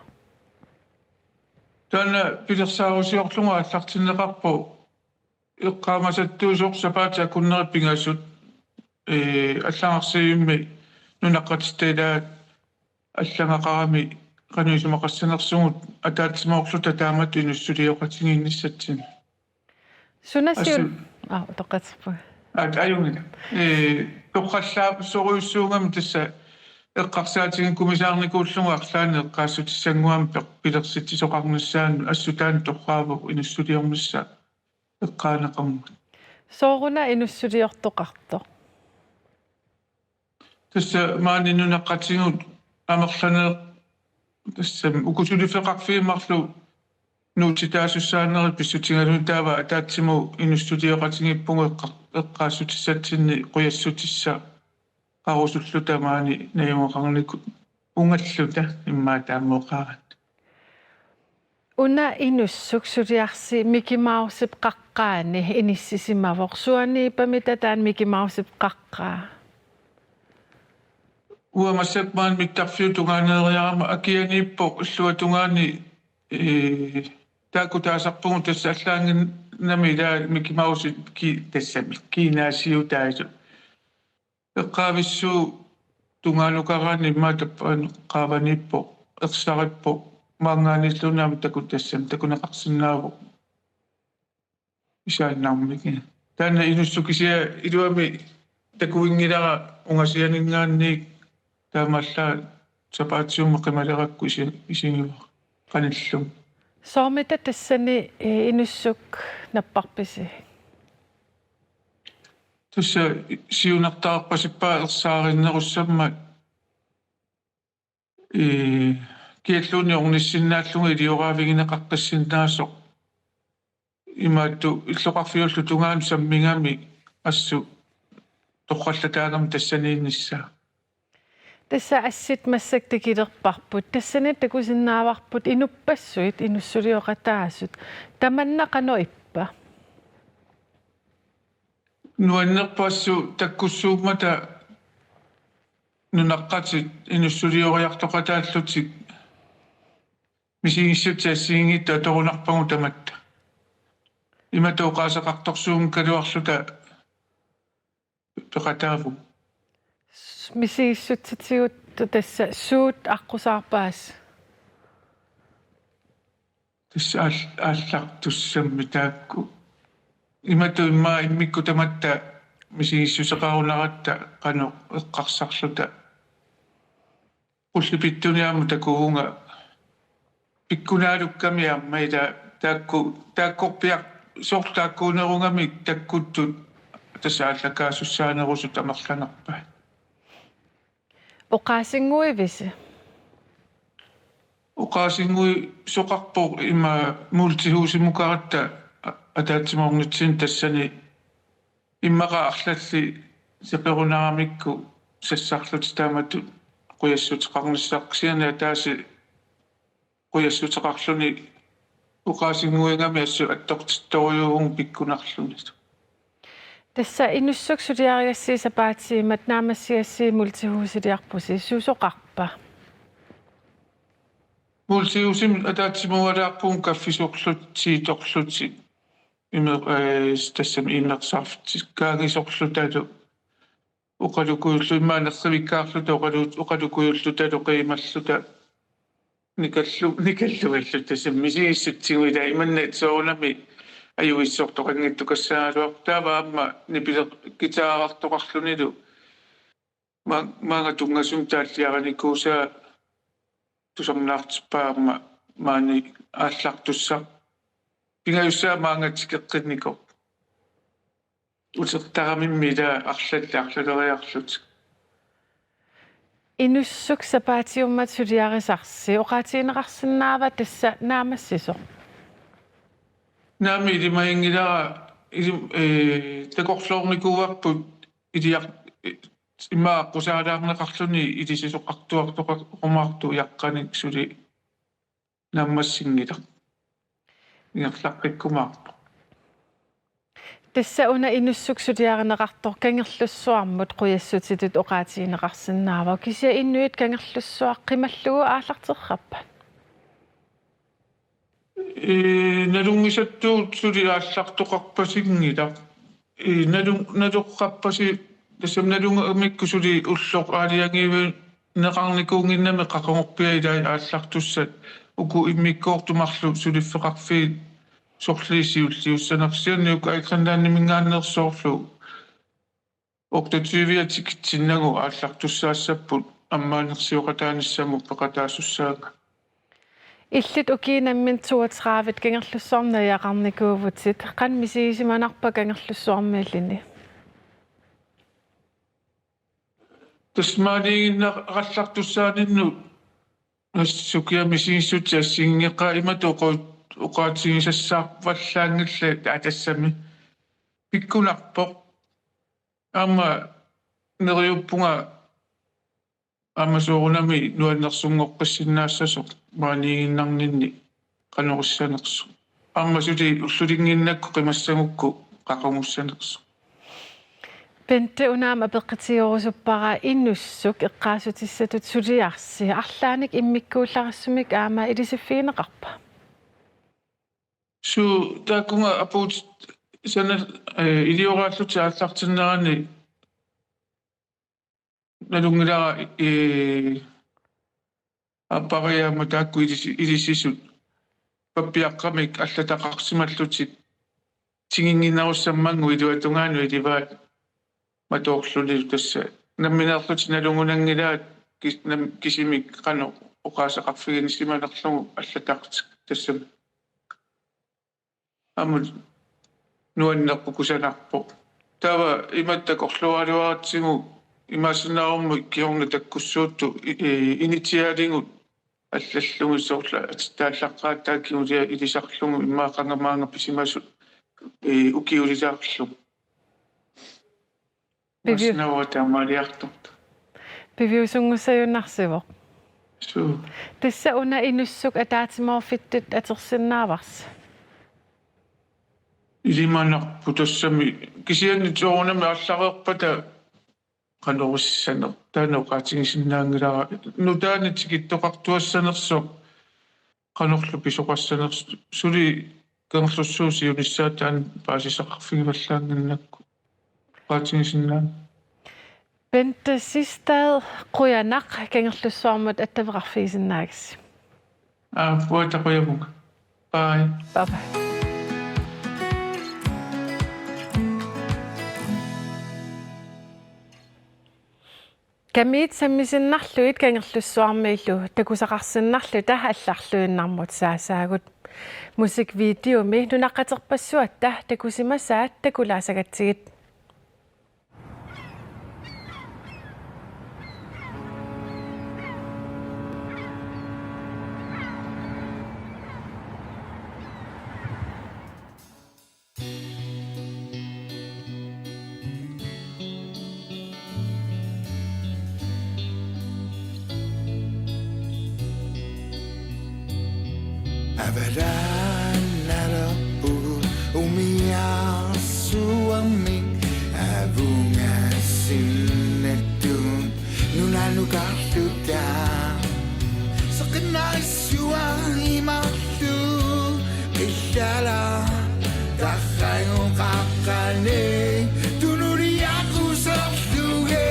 Taanna pilersaarusiorlugu aallartinneqarpoq eqqaamasattuisoq sapaatip akunneri pingasut, ee, allagarsivimmik nunaqqatitta ilaat allagaqarami qanoq isumaqassanersugut ataatsimoorluta taamatut inussulioqatigiinnissatsinnik. Suna siun-, assu-, aa, utoqqatserpunga. Aat, ajunngilaq. Ee, toqqallaassorujussuugami tassa eqqarsaatiginikuusaarnikuullugu arlaannik eqqaassutissannguamik pe-, pilersitsisoqarnissaanut assut taanna torraavoq inussuliornissaa eqqaaneqarmat. Sooruna inussuliortoqartoq? Tassa maani nunaqqatigut amerlanerit, tassa uku suliffeqarfiit marluk nuutsitaasussaanerit pissutigalugit taava ataatsimut inussulioqatigiippugut eqqa-, eqqaassutissatsinnik qujassutissaqarusulluta maani najugaqarnikut ungalluta immaqa taama oqarata. Una inussuk suliarsi Mickey Mousep qaqqaani inissisimavoq. Suaaniippamita taanna Mickey Mousep qaqqaa? Uanga massakkut maani mittarfiup tungaaniinnarama akianiippoq illuatungaani, ee, taakku taasarpugut tassa allaannginnami ilaa Mickey Mouse ki-, tassami kiinaasiutaasoq. Eqqaavissuup tungaanukaraanni immaqa tappavani qaavaniippoq, ersarippoq, maanngaanniilluunniit aamma taku-, tassami takuneqarsinnaavoq isaannarmik. Taanna inussuk kisianni iluamik takuinngilara ungasianinngaanniit taamaallaat sapaatiummi qimalerakku isi-, isigivara qanillumi. Soormita tassani, ee, inussuk napparpisi? Tassa siunertarpasippaa ersaarinnerussammat, ee, kialluunniit ornissinnaallunga ilioraavigineqaqqissinnaasoq. Imaattoq illoqarfiullu tungaanut sammingami assut torrallataagami tassaniinnissaa. Tassa assit massakkut takilerparput. Tassani takusinnaavarput inuppassuit inussulioqataasut. Tamanna qanoq ippa? Nuannerpoq assut takkussuummata nunaqqatit inussulioriartoqataallutik misigissutsit assigiinngitsut atorunarpagut tamatta. Imatut oqaaseqartorsuunngikkaluarluta peqataavugut. S-, misigissutitigut tassa suut aqqusaarpaat? Tassa aal-, aallartussammi taakku. Imatut immaqa immikkut tamatta misigissuseqarunaratta qanoq eqqarsarluta. Qullipittunik aamma takuuvunga pikkunaalukkami aamma ila taakku, taakkorpiaq soorlu taakkuunerugamik takkuttut tassa aallakaasussaanerusut amerlanerpaat. Oqaasinnguivisi? Oqaasinnguisoqarpoq ima multihusimikkaratta a-, ataatsimoornitsinni tassani immaqa arlallit seqerunaramikku sassarlutik taamatut qujassuteqarnissaq kisianni ataaseq qujassuteqarluni oqaasinnguigami assut attortittorujuuvugut pikkunarlunilu. Tassa Inussuk suliarigassiuk sapaatiummat naammassigassiuk multihusiliarpusi, susoqarpa? Multihusimi ataatsimuugaluarpugut kaffisorlutik, tiitorlutik, imeq-, eh, tassami imersarfik kaagisorlutalu, oqalukujullu-, immaqa nerrivikkaarluta oqalu-, oqalukujullutalu qiimalluta nikallu-, nikallugalluta tassami misigissutsigutta, imanna soorunami ajuissortoqanngitsukassagaluarpoq, taava aamma nipileq guitarertoqarlunilu ma-, maanga tunngasumik taalliarinikuusaa tusarnaartippaa aamma maani aallartussaq. Pingajussaa maanga tikeqqinnikoq. Utertaramimmi ila arlallit arlaleriarlutik. Inussuk sapaatiummat suliarisarsi oqaatigineqarsinnaava tassa naammassisoq? Naamik, ilimaginngilara, ilim-, ee, takorloornikuuarput iliar-, ee, immaqa aqqusaalaarneqarluni ilisisoqartuartoqarumaartoq, jaqqanik suli naammassinngilaq. Ingerlaqqikkumaarpoq. Tassa una Inussuk suliarineqartoq Kangerlussuarmut qujassutitut oqaatigineqarsinnaavoq. Kisianni inuit Kangerlussuaq qimallugu aallarterrappat? Ee, nalunngisattuut suli aallartoqarpasinngilaq. Ee, nalun-, naloqqarpasi, tassami nalunngikkukku suli ulloq aalajangiuineqarnikuunnginnami qaqugorpiaq ilai aallartussat, uku immikkoortut marluk suliffeqarfiit sorliit siulliussanersut, kisianni uku Air Greenlandiminngaanneersoorlu otteogtyve tikitsinnagu aallartussaassapput ammaanersioqataanissamut peqataasussaagami. Illit ukiut nammineq toogtredive Kangerlussuarmi najugaqarnikuuvutit, qanoq misigisimanarpa Kangerlussuarmiilluni? Tassa maaniiginnarallartussaaninnut assut ukiaq misigissutit assigiinngeqaat, imatut oqu-, oqaatigisassaavallaanngillat, aa, tassami pikkunarpoq. Aamma neriuppunga aamma soorunami nuannersunngoqqissinnaassasoq maaniiginnarninni qanoq issanersoq. Aamma suli ullulinnginnakku qimassagukku qaqugussanersoq. Bente, una aamma apeqqutigerusuppara Inussuk eqqaassutissatut suliarsi, arlaannik immikkuullarissumik aamma ilisiffigineqarpa? Suu, taakkunga apuutit sana-, ee, ilioraallutik aallartinnerani nalunngilara, ee, aappariit aamma taakku ilisi-, ilisisut pappiaqqamik allataqarsimallutik tinginnginnerussammanngooq iluatungaanut ilivaat matoorlunilu, tassa nammineerlutik nalunngunanngilaat kis-, nam-, kisimik qanoq oqaaseqarfiginisimanerlugu allataqartik tassami. Aamma nuannerpoq, kusanarpoq. Taava imatut takorluugaluaratsigu, imaassinnaavoq kingorna takkussuuttut i-, i-, initialigut allallugu, soorlu ataallaqqaataat kingulia ilisarlugu immaqa qanga maanga pisimasut, ee, ukiulilaarlugu. Piviu-, masnauata maaliartorta. Piviusunngussajunnaarsivoq. Suu. Tassa una Inussuk ataatsimoorfittut atorsinnaavarsi? Ilimanarpoq tassami, kisianni soorunami aallareerpata qanoq issaneq, taanna oqaatigisinnaanngilara. Nutaanik tikittoqartuassanersoq, qanorlu pisoqassanersoq, suli Kangerlussuup siunissaa taanna paasisaqarfigivallaannginnakku oqaatigisinnaavat. Bente Sistad, qujanaq, Kangerlussuarmut attaveqarfigisinnaagassi. Aa, uanga qujavugut. Bye. Bye bye. Kamiit sammisinnarlugit Kangerlussuarmiillu takusaqarsinnarluta allarluinnarmut saasaagut. Musikvideomi nunaqqaterpassuatta takusimasaat takulaasagatsigit. Avalaalarupu umiarsuarmi Imarlu qillala tarragoqaqqani tunuliaquserlugu.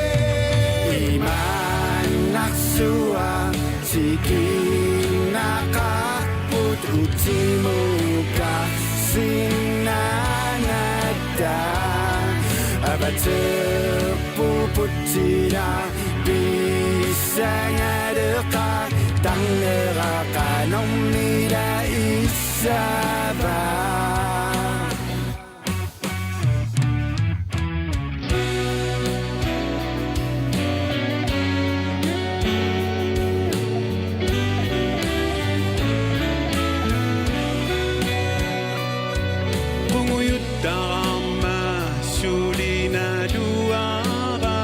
Imaannarsuaq tikinnaqarput utimukarsinnaanatta. Avateerput putsila pissangaleqaaq, tarnera qanormita issava. Qungujuttarama suli naluara,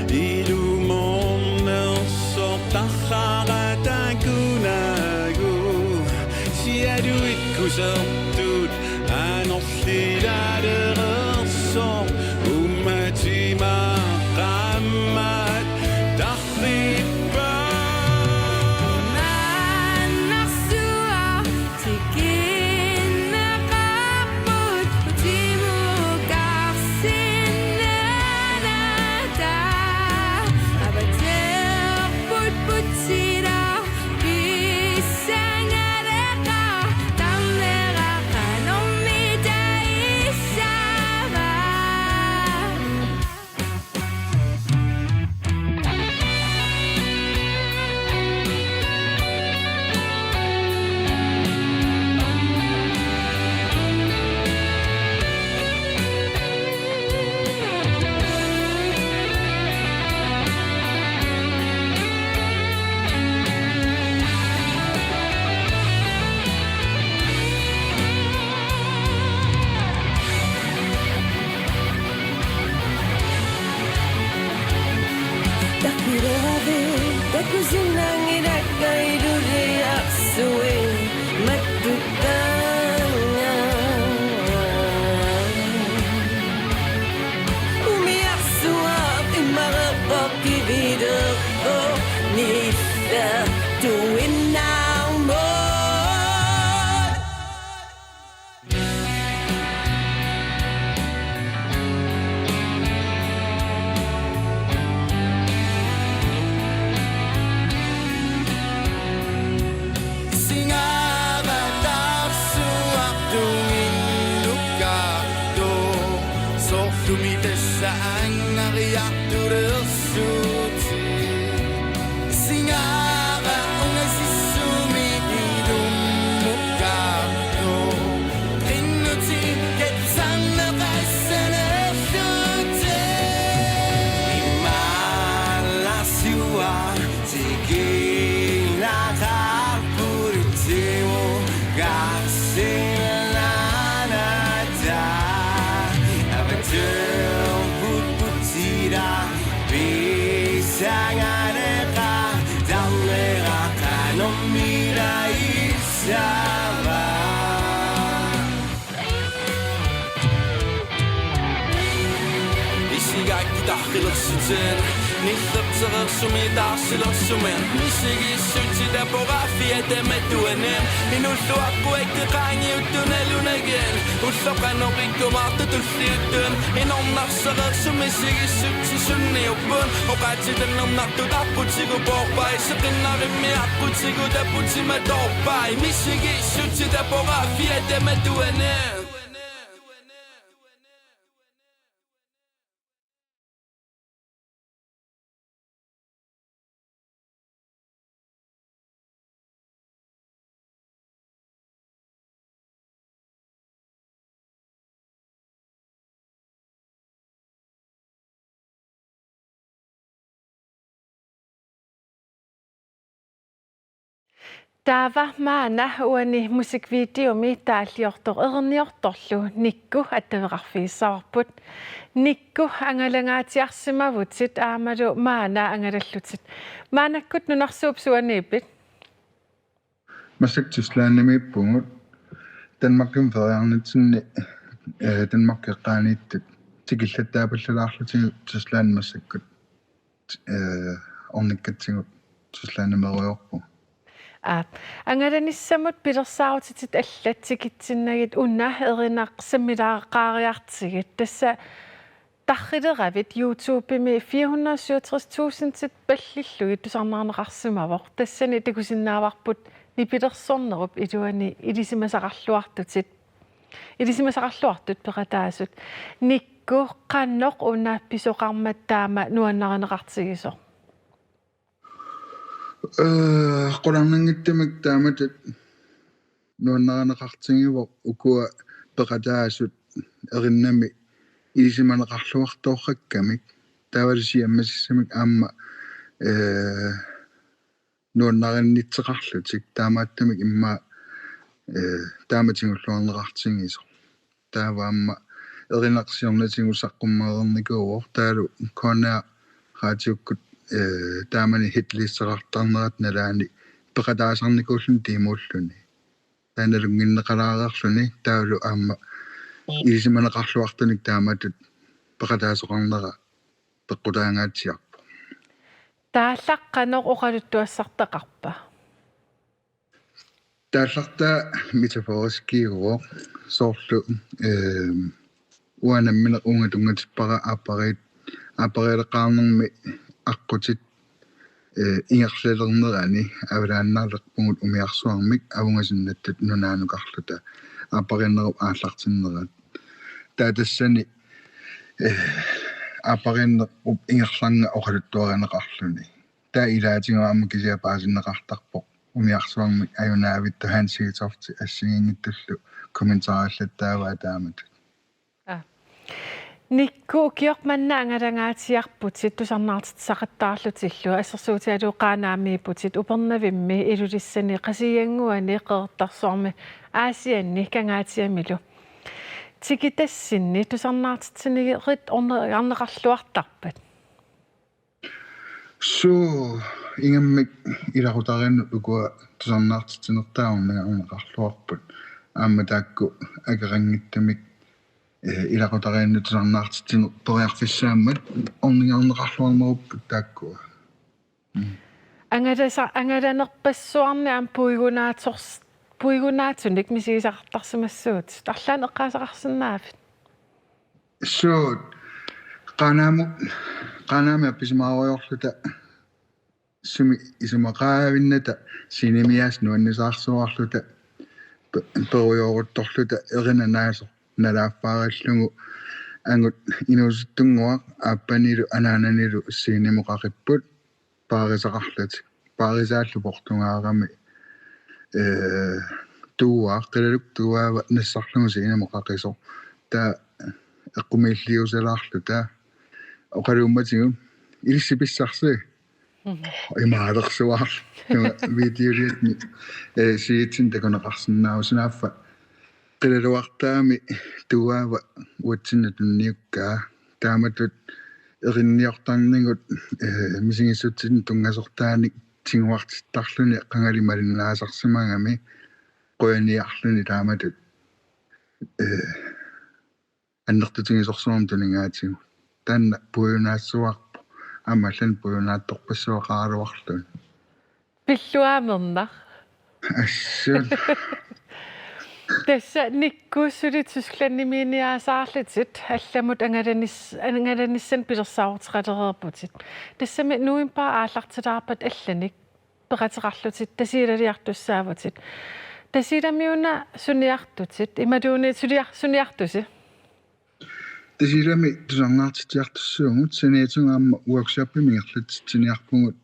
ilumoornersoq tarrara takunagu. Sialuit kusertut anorlilaalereersoq, uummatima qaammat tarrippaat. Imaannarsuaq tikinnaqarput utimukarsinnaanatta. Avateerput putsila pissangaleqaaq, tarnera qanormita issava. Takulerave takusinnaanngilakka iluliarsuit mattuttaanga. Umiarsuaq imareerpoq kivilerpoq niillertuinnaarmut. Singaarartaarsuartunnginnukkaartoq, soorlumi tassa angariartulersuutit. Singaara ungasissumi ilummukkaartoq, qinnutit katusarneqassanerlutit. Imaannarsuaq tikinnaqarput utimukarsinnaanatta. Avateerput putsila pissangaleqaaq, tarnera qanormita issava. Isigaakkit tarrilersutit, nillertereersumik taarsilersumik, misigissutit aporaaffiata matuanut, inuulluaqqut akeqangiuttunalunagit, ulloq qanoq ikkumaartut tulliuttut, inornarsereersumik misigissutit sunniupput, oqaatsitannernartut aqqutigu poorpai, seqinnarimmi aqqutigu taputimatoorpai, misigissutit aporaaffiata matuanut. Taava maanna uani musikvideomi taalliortoq Erniortorlu Nikku attaveqarfigissavarput. Nikku, angalangaatsiarsimavutit aammalu maanna angalallutit. Maannakkut nunarsuup suaniippit? Massakkut Tysklandimiippugut. Danmarkimi feriarnitsinni, eh, Danmarkip eqqaaniittut tikillattaapallalaarlutigu Tyskland massakkut, eh, ornikkatsigu Tysklandimiirujoorpugut. Aa, angalanissamut pilersaarutitit allat tikitsinnagit una erinarsimmilaaqqaariartigit. Tassa tarrileravit YouTubemi fire hundrede syvogtres tusindit pallillugit tusarnaarneqarsimavoq. Tassani takusinnaavarput nipilersornerup iluani ilisimasaqarluartutit. Ilisimasaqarluartut peqataasut. Nikku, qanoq una pisoqarmat taama nuannarineqartigisoq? Ee, qularnanngitsumik taamatut nuannarineqartigivoq ukua peqataasut erinnami ilisimaneqarluartoorrakkamik. Taavalu siammasissamik aamma, ee, nuannarinnitseqarlutik taamaattumik immaqa, ee, taama tigulluarneqartigisoq. Taava aamma erinarsiornatigut saqqummereernikuuvoq taavalu K N R Radiokkut, ee, taamani hitlisteqartarnerata nalaani peqataasarnikuulluni tiimuulluni. Taanna nalunnginneqalaarluni taavalu aamma ilisimaneqarluartunik taamatut peqataasoqarnera peqqutaangaatsiarpoq. Taallaqqanoq oqaluttuassartaqarpa? Taallartaa metaforiskiuvoq soorlu, ee, uanga nammineq uunga tunngatippara aappariit-, aappariileqqaarnermi aqqutit, ee, ingerlalernerani avalaannarlerpugut umiarsuarmik avungasinnattut nunaanukarluta aappariinnerup aallartinnerat. Taava tassani, ee, aappariinnerup ingerlaannaq oqaluttuarineqarluni. Taava ilaatigut aamma kisianni paasinneqartarpoq umiarsuarmik ajunaavittoq Hans Hedtofti assigiinngitsullu kommentaarillattaavaa taamatut. Aa. Nikku, ukioq manna angalangaatsiarputit tusarnaartitsisaqattaarlutillu, assersuutigalugu Qaanaamiipputit, Upernavimmi, Ilulissani, Qasigiannguani, Qeqertarsuarmi, Aasianni, Kangaatsiamilu. Tikitassinni tusarnaartitsinigirit orne-, orneqarluartarpat? Suu, ingammik ilaqutariinnut ukua tusarnaartitsinertaa ornigarneqarluarput. Aamma taakku akeqanngitsumik, ee, ilaqutariinnut tusarnaartitsineq periarfissaammat ornigarneqarluarnerupput taakkua. Mm. Angalasa-, angalanerpassuarnik aamma puigunaators-, puigunaatsunik misigisaqartarsimassuutit. Arlaannik eqqaasaqarsinnaavit? Suut, Qaanaamut, Qaanaami appisimaarujorluta sumi isumaqaavinnata scenemiaasiit nuannisaarsuarluta pe-, perujooruttorluta erinaq naasoq nalaaffaarallugu angut inuusuttunnguaq aappanilu anaananilu scenemut qaqipput paarisaqarlutik. Paarisaallu portungaarami, ee, tuuaa, qilaluk tuuaava nassarlugu scenemut qaqisoq. Taava eqqumiilliusalaarluta oqaluummatigut ilissi pissarsi. Mhm. Imaalersuarluta videoliatni, ee, siitsin takuneqarsinnaavoq sunaaffa. Qilalugartaami tuuaava uatsinnut tunniukkaa. Taamatut erinniortarnigut, ee, misigissutsinik tunngasortaanik tiguartittarluni qangali malinnaasarsimagami qujaniarluni taamatut, ee, annertutigisorsuarmik tunigaatigut. Taanna puiunaassuarpoq. Aamma allanik puiunaattorpassuaqaraluarluni. Pilluaamernaq. Assut. Tassa Nikku suli Tysklandimiinniaasaarlutit allamut angalanis-, angalanissanik pilersaaruteqalereerputit. Tassami novembarip aallartilaarpat allanik peqateqarlutit Tasiilaliartussaavutit. Tasiilamiuna suniartutit, imaluunniit suliar-, suniartusi? Tasiilami tusarnaartitsiartussaavugut, saniatigut aamma workshopimik ingerlatsitsiniarpugut,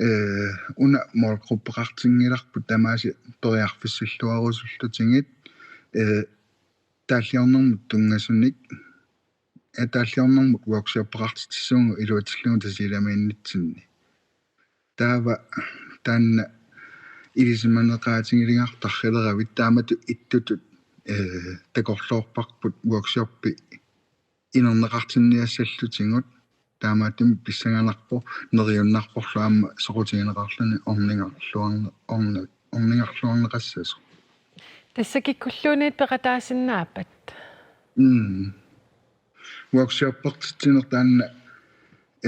ee, una målgruppeqartinngilarput tamaasa periarfissilluarusullutigit, ee, taalliornermut tunngasunik, ee, taalliornermut workshoppeqartitsisugut iluatsillugu Tasiilamiinnitsinni. Taava taanna ilisimaneqaatigiligaarput tarrileravit taamatut ittutut, ee, takorloorparput workshoppi inerneqartinniassallutigut taamaattumik pissanganarpoq neriunnarporlu aamma soqutigineqarluni ornigarluarne-, orni-, ornigarluarneqassasoq. Tassa kikkulluunniit peqataasinnaapput? Mm. Workshoppertitsineq taanna,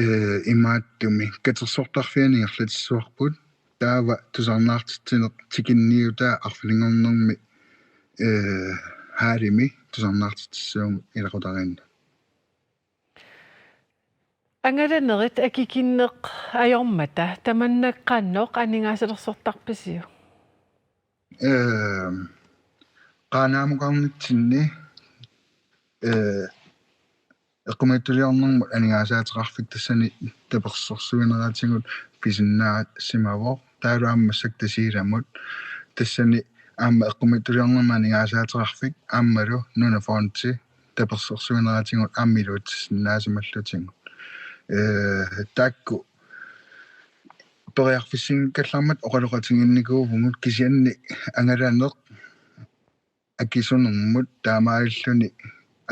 ee, imaattumi katersortarfiani ingerlatissuarput. Taava tusarnaartitsineq tikinniutaa arfininngornermi, eh, haalimi tusarnaartitsissuugut ilaqutariinnut. Angalanerit akikinneq ajormata tamanna qanoq aningaasalersortarpisiuk? Ehm, Qaanaamukarnitsinni, eh, eqqumiitsuliornermut aningaasaateqarfik tassani tapersersuineratigut pisinnaasimavoq. Taavalu aamma massakkut Tasiilamut tassani aamma eqqumiitsuliornermut aningaasaateqarfik aammalu Nunafondi tapersersuineratigut aamma iluatsissinnaasimallutigit. Eh, taakku periarfissinngikkallarmata oqaloqatigiinnikuuvugut, kisianni angalaneq akisunermut taamaalilluni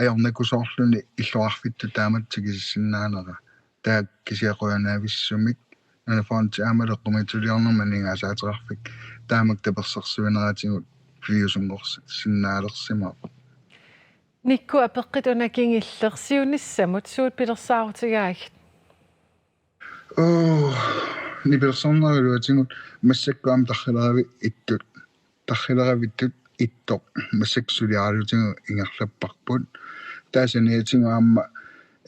ajornakusoorluni illoqarfittut taamatut tikisissinnaanera. Taakku kisianni qujanavissumik Nunafondi aammalu eqqumiitsuliornermut aningaasaateqarfik taamak tapersersuineratigut piviusunngorsinnaalersimavoq. Nikku, apeqqut una kingulleq: siunissamut suut pilersaarutigaagit? Oo, nipilersornerup iluatigut massakkut aamma tarrileravittut, tarrileravittut ittoq massakkut suliaralutigu ingerlapparput. Taava saniatigut aamma,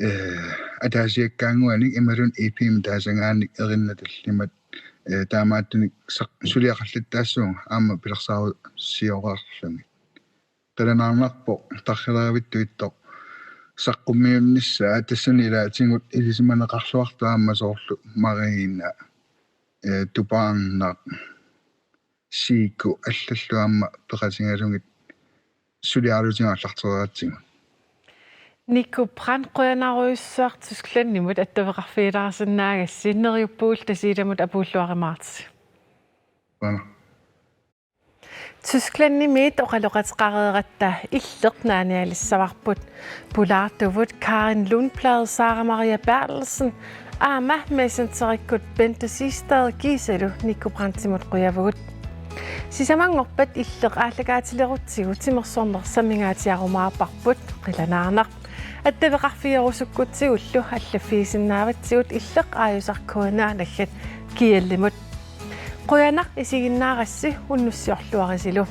eh, ataasiakkaannguanik imaluunniit E P-mik taasagaannik erinna tallimat, eh, taamaattunik saq-, suliaqallattaassavunga aamma pilersaarusioreerlugit. Qilanaarnarpoq tarrileravittut ittoq saqqummiunnissaa, tassani ilaatigut ilisimaneqarluartut aamma soorlu Marina, eh, Tupaarnaq, Siiku allallu aamma peqatigalugit suliaralutigu aallartereeratsigu. Nikku Brandt, qujanarujussuaq Tysklandimut attaveqarfigilaarsinnaagassi, neriuppugut Tasiilamut apuulluarumaartusi. Qujanaq. Tysklandimiit oqaloqateqareeratta Illeq naanialissavarput. Pulaartuvut Karin Lundblad, Sara Maria Berthelsen aamma Messengerikkut Bente Sistad kiisalu Nikku Brandtimut qujavugut. Sisamanngorpat Illeq aallakaatilerutsigu timersorneq sammingaatsiarumaarparput, qilanaarnaq. Attaveqarfigerusukkutsigu allaffigisinnaavatsigut Illeq aajusaq K N A naggat G L-imut. Qujanaq isiginnaarassi, unnussiorluarisilu.